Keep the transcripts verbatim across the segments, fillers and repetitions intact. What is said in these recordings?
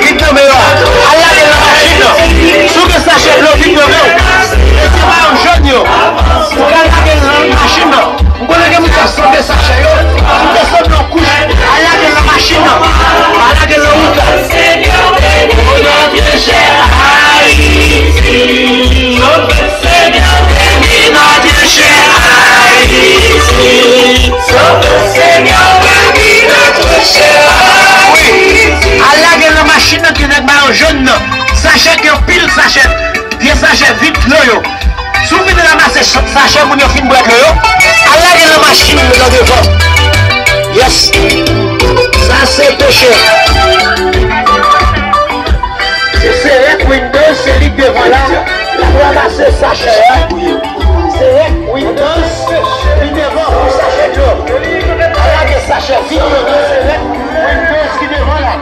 Vit nan men w a. Al lage l nan machin nan. Si w gen sachè dlo, vit nan men w. Mete mayo jòn yo. Ou ka lage l nan machin nan. M konnen gen moun k ap sanble sachè yo. Si w te sanble yon kouch, al lage l nan machin nan. Pa lage l nan wout la. Sovè Senyè, beni nòt chè Ayiti. Sovè Senyè, beni nòt chè Ayiti. Sovè Senyè, beni nòt chè Ayiti. Al lage l nan machin nan ki nèg mayo jòn nan. Sachè ki anpil sachè. Vye sachè vid dlo yo. Si w fin ranmase sa- sachè moun yo fin bwè dlo yo, al lage l nan machin yo nan devan. Yes. Sa se tochè. Se, se rèk Windows, se li k devan la. L ap ranmase sachè a. Se rèk Windows ki devan pou sachè dlo. Al lage sachè vid yo nan se rèk Windows ki devan la.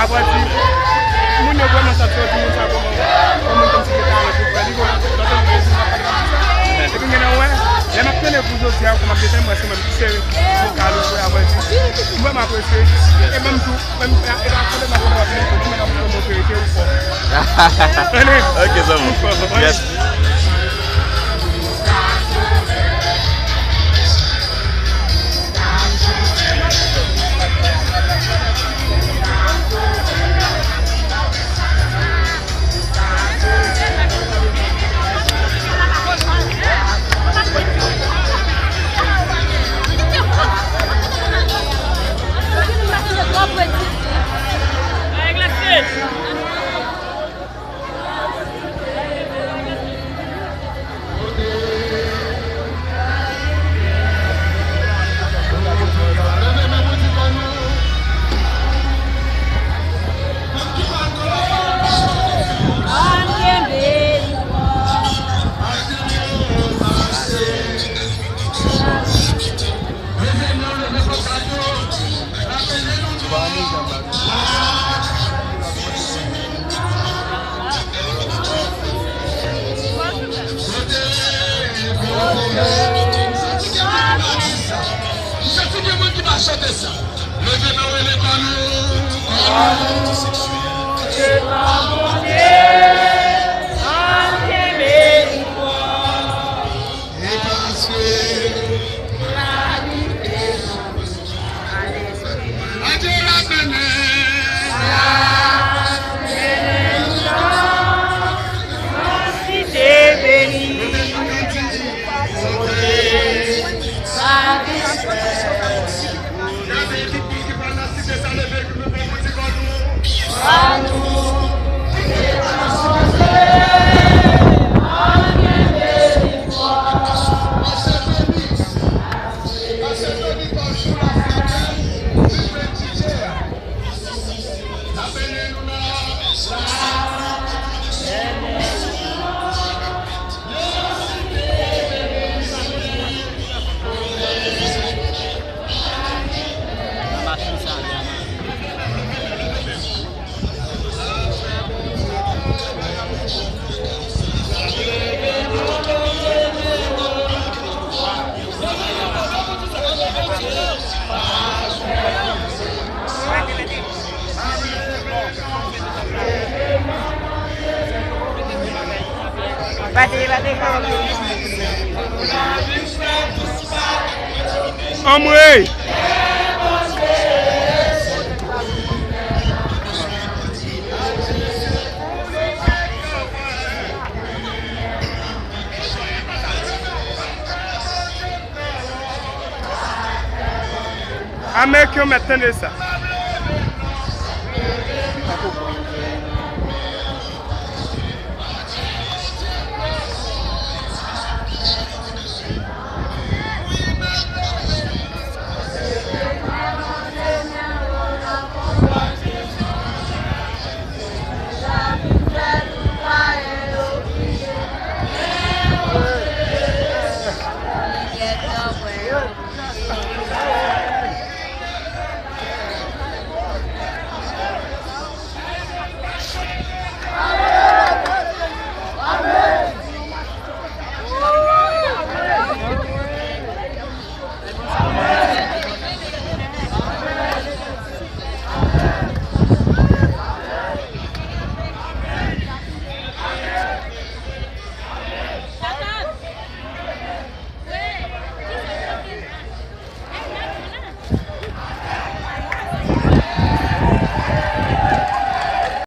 Apre di, moun yo vrèman santi yo, di moun sa kòman, kòman kòmsi gen talan pou fè. Li gen yon lòt moun ki ap pale m di sa. Epi m gen nan wè, lè m ap tande pou jodi a, kòman m te tande mwen se mwen ki sere vokal ou jwe apre di. M vrèman apresye. E menm tou, menm, e pa kote m ap kote w ap vin kote mwen ap kote mwen verite ou fò. Ok, sa bon. Ou fò, fò. Yes. Chante sa. Leve men w, rele kò nou. Kò nou se pa Bondye, ann kenbe nou fò. E paske la vite. Adye la mennen. La mennen nou nan yon site beni. Kote sa dispè. Gade ekip ki pral nan site sa, leve ekip nou fò pou ti kò nou. Pase Felix. Pase Felix, pa jou la, se apèl. Li jwe D J a. Anmwey! Ameriken, mèt tande sa.